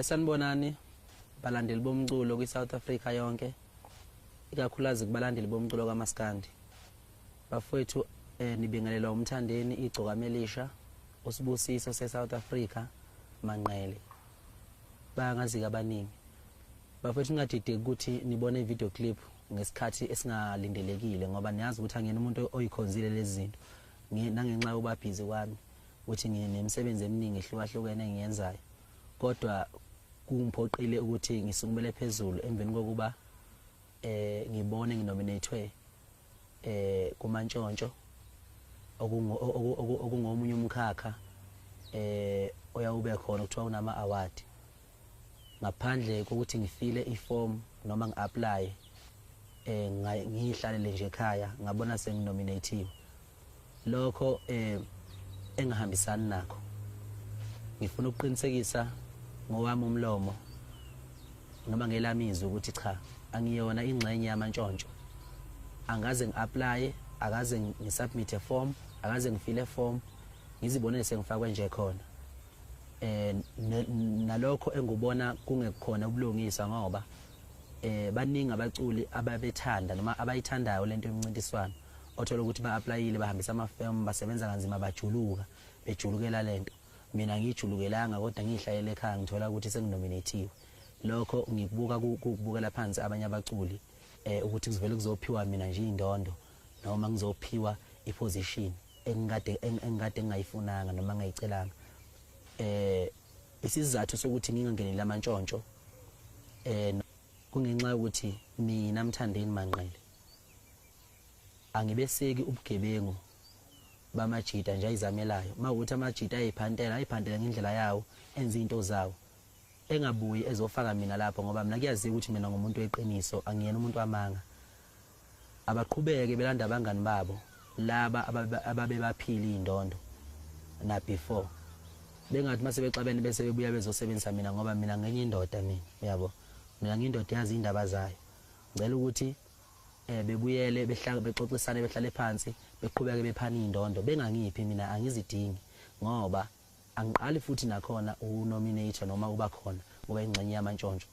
Sanibonani balandeli bomculo kwi-South Africa yonke, ikakhulukazi kubalandeli bomculo kaMaskandi. Bafowethu, nibingelelwa uMthandeni Igcokama Elisha, uSibusiso se-South Africa Manqele. Bayangazi abaningi. Bafowethu, ningadideki ukuthi nibone i-video clip ngesikhathi esingalindelekile, ngoba niyazi ukuthi angiyena umuntu oyikhonzile lezi zinto. Nangenxa yokuba busy kwami, ukuthi nginemisebenzi eminingi ehlukahlukene engiyenzayo. Kodwa kungiphoqile ukuthi ngisukumele phezulu emveni kokuba ngibone nginominatwe kumantshontsho, okungomunye umkhakha oyawube khona kuthiwa unama award, ngaphandle kokuthi ngifile iform noma ngi-apply. Ngihlalele nje ekhaya, ngabona senginominatiwe. Lokho engihambisani nakho. Ngifuna ukuqinisekisa ngowami umlomo noma ngelami izwi ukuthi cha, angiyona ingxenye yamantshontsho. Angaze ngi-apply, akaze ngisubmit form, akaze ngifile form, ngizibonele sengifakwe nje khona. Nalokho engubona kungekukhona ubulungisa, ngoba baningi abaculi ababethanda noma abayithandayo lento yomncintiswano, othola ukuthi ba-applyile, bahambisa ama-form, basebenza kanzima, bajuluka bejulukela lento. Mina ngijulukelanga, kodwa ngihlalele ekhaya, ngithola ukuthi senginominatiwe. Lokho ngikubuka kukubukela phansi abanye abaculi, ukuthi kuzovele kuzophiwa mina nje indondo noma ngizophiwa iposition engikade ngingayifunanga noma ngingayicelanga. Isizathu sokuthi ngingangeneli amantshontsho kungenxa yokuthi mina Mthandeni Manqele angibeseki ubugebengu bamajita nje ayizamelayo. Mawukuthi amajita ayiphantela, ayiphantela ngendlela yawo, enza izinto zawo, engabuyi ezofaka mina lapho, ngoba mina kuyaziwa ukuthi mina ngumuntu weqiniso, angiyena umuntu wamanga. Abaqhubeke belanda abangani babo laba ababebaphila indondo na before, bengathi mase bexabene bese bebuya bezosebenzisa mina, ngoba mina ngenye indoda mina, uyabo, mina ngiyindoda yazi indaba zayo. Ngicela ukuthi bebuyele behlale, bexoxisane, behlale phansi, beqhubeke bephana indondo, bengangiphi mina, angizidingi, ngoba angiqali futhi nakhona unominate noma uba khona ngoba ingxenye yamantshontsho.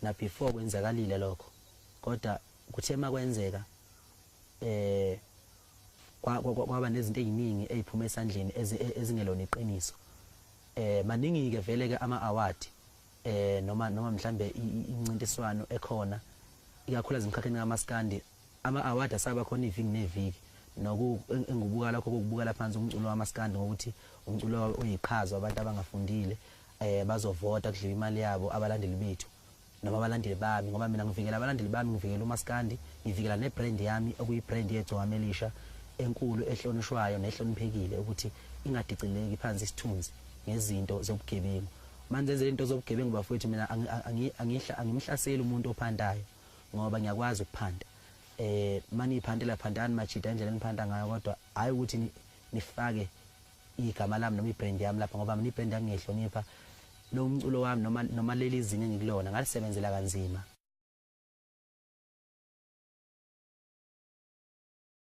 Na before kwenzakalile lokho, kodwa kuthe makwenzeka kwaba nezinto eziningi eziphuma esandleni ezingelona iqiniso. Maningi ke vele ke ama award noma mhlambe incintiswano ekhona, ikakhulukazi emkhakheni kaMaskandi. Ama award asaba khona iviki neviki, noku engubuka lokho kokubukela phansi umculo wamaskandi, ngokuthi umculo oyiqhaza abantu abangafundile, bazovota, kudliwa imali yabo abalandeli bethu noma abalandeli bami, ngoba mina ngivikela abalandeli bami, ngivikela umaskandi, ngivikela nebrand yami, okuyibrand yeGcokama Elisha enkulu, ehlonishwayo nehloniphekile, ukuthi ingadicileki phansi isithunzi ngezinto zobugebengu. Manje enzele into zobugebengu, bafowethu, mina angimhlaseli umuntu ophantayo, ngoba ngiyakwazi ukuphanta. Mani iphantela, phantani majita indlela eniphanta ngayo, kodwa hayi ukuthi nifake igama lami noma ibrand yami lapha, ngoba mina ibrand yami ngiyihlonipha. Lo mculo wami noma leli zinga engikulona ngalisebenzela kanzima.